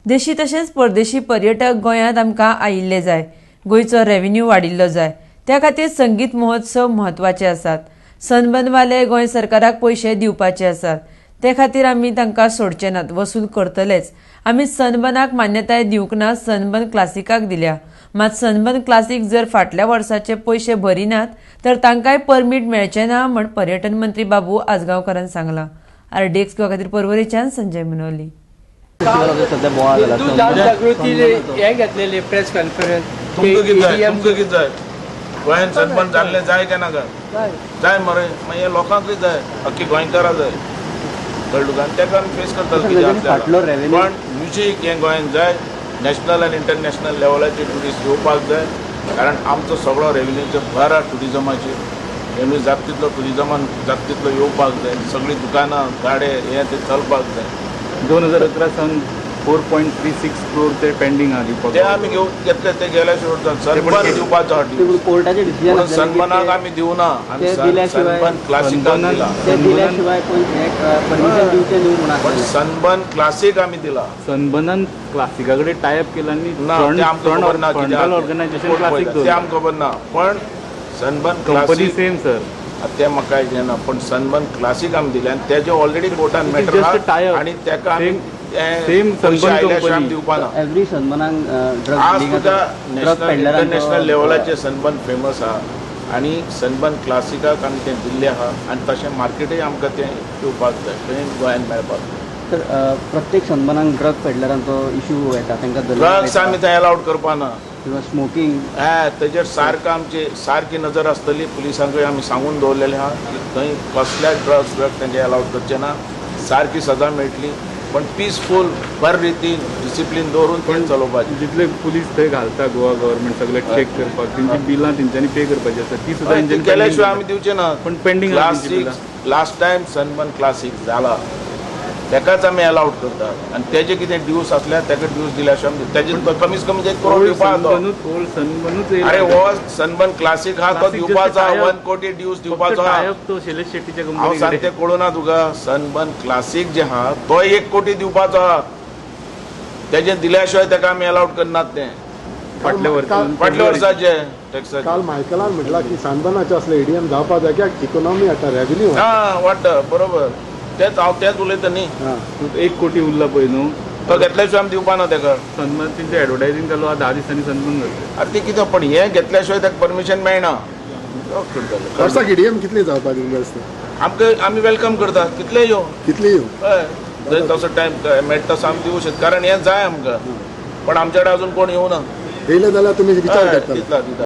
देशी तशेंच परदेशी पर्यटक गोंयांत आमकां आयिल्ले जाय. गोंयचो रेव्हेन्यू वाडिल्लो जाय. त्या खातीर संगीत महोत्सव म्हत्वाचे आसात. सनबर्नवाले गोंय सरकाराक पयशे दिवपाचे आसात. ते खातीर आमी तांकां सोडचे नात, वसूल करतलेच. आमी सनबर्नाक मान्यताय दिवंक ना, सनबर्न क्लासिकाक दिल्या. मात सनबर्न क्लासीक जर फाटल्या वर्साचे पयशे भरिनात तर तांकांय परमीट मेळचें ना म्हण पर्यटन मंत्री बाबू आजगांवकारान सांगलां. आरडीएक्स गोवा खातीर पर्वरेच्यान संजय मुनोली. सध्या बोवाळ जाला. हिंदू जनजागृती हे घेतलेली प्रेस कॉन्फरन्स. तुमकां कितें जाय? तुमकां कितें जाय? गोंयान सनबर्न जाल्लें जाय काय नाका? जाय मरे. मागीर लोकांकूय जाय, अख्खी गोंयकारां जाय. कळ्ळें तुका? आनी ताका आमी फेस करतले कितें तेंच्यांनी फाटलो आसल्यार. revenue. पण म्युजीक हें गोंयान जाय. नॅशनल आनी इंटरनॅशनल लेवलाचेर ट्युरिस्ट येवपाक जाय, कारण आमचो सगळो रेवेन्यूचो भर आहा ट्युरिजमाचेर. रेवेन्यू जाता तितलो ट्युरिजमान जाता तितलो येवपाक जाय. सगळीं दुकानां, गाडे हे ते चलपाक जाय. 2011 सावन 4.36 क्रोर ते पेंडींग आहा दिवपाक. ते आमी घेवन घेतले, ते गेल्या शिवाय सनबर्न दिवपाचो आहा. कोर्टाचे डिसिजन. म्हणून सनबर्नाक आमी दिवना, आमी ते दिल्या शिवाय- सनबर्न क्लासिकाक दिला. ते दिल्या शिवाय कोण परमिशन दिवचे न्हू म्हणून पण आसलेलें. सनबर्न क्लासीक आमी दिला. सनबर्नान क्लासिका कडेन टायप केला आनी ना, ते आमकां खबर ना कितें फ्रंटल आहा तें. ऑर्गनायझेशन कोण क्लासीक. पळयता ते आमकां खबर ना, पण sunburn company classic same sir. ते म्हाका हें ना, पण सनबर्न क्लासीक आमी दिले आनी तेजे already कोर्टान It is matter just a tie-up. आनी तेका आमी Same- ते same पयशे Sunburn आयल्या शिवाय आमी company. दिवपा ना. एवरी सनबर्नाक ड्रग आज तुका ड्रग नॅशनल, इंटरनॅशनल लेवलाचेर सनबर्न फेमस आहा आनी सनबर्न क्लासिकाक आमी तें दिल्लें आहा आनी तशें मार्केटूय आमकां तें येवपाक जाय, थंय गोंयांत मेळपाक जाय. तर प्रत्येक सनबर्नाक ड्रग पेडलरांचो इशू येता, तांकां धरले ड्रग्स आमी थंय अलावड करपा ना. किंवा स्मोकिंग. हय, तेजेर सारको आमची सारकी नजर आसतली. पुलिसांकूय आमी सांगून दवरलेलें आहा की थंय कसल्याच ड्रग्स ब्रग्स तेंचे अलावड करचे ना. सारकी सजा मेळटली, पण पिसफूल बरे रितीन डिसिप्लीन दवरून तें चलोवपाचें. जितले पुलीस थंय घालता गोवा गव्हर्मेंट सगळे चेक करपाक, तेंची बिलां तेंच्यांनी पे करपाची आसा, ती सुद्दां हय, ती तेंच्यांनी केल्या pending शिवाय आमी दिवचे ना. पण pending आहा तेंची. Classic, last time sunburn classic जाला, तेकाच आमी अलावड करतात आनी तेजे कितें ड्यूस आसल्यार तेका ड्यूस दिल्या शिवाय आमी तेजे कमीत कमी 1 करोड ओल्ड दिवपा तो. सनबर्नूच, ओल्ड सनबर्नूच येयला. अरे, हो सनबर्न क्लासीक आहा तो Classic just दिवपाचो tie-up. 1 कोटी ड्यूस दिवपाचो आहा. टायप तो शैलेश शेट्टीच्या हांव कंपनी. सांगते कळूं ना तुका? सनबर्न क्लासीक जे आहा तो 1 कोटी दिवपाचो आहा. तेजे दिल्या शिवाय तेका आमी अलावड करनात तें. फाटल्या वर्सा. फाटल्या वर्साचे टॅक्साचे. काल मायकलान म्हटला की सनबर्नाचें असलें एडीएम जावपा जाय कित्याक इकॉनॉमी हाडटा, रेव्हेन्यू. हा, वाडटा, बरोबर. तेच हांव तेच उलयता न्ही. 1 कोटी उरला पळय न्हू. तो घेतल्या शिवाय आमी दिवपा ना तेका. सनबर्न तेंचे एडवर्टायझींग चालू आहा, 10 दिसांनी सनबर्न जातलें. आतां ते कितें, पण हें घेतल्या शिवाय ताका परमिशन मेळना. वर्साक एडीएम कितली जावपा तुमकां दिसता? आमकां आमी welcome करता, कितले यो. कितली येवं. हय, जंय तसो टायम मेळटा तसो आमी दिवं शकता, कारण हें जाय आमकां, पण आमच्या कडेन अजून कोण येवना. येयले जाल्यार तुमी विचार हय, करतले. दितला दिता.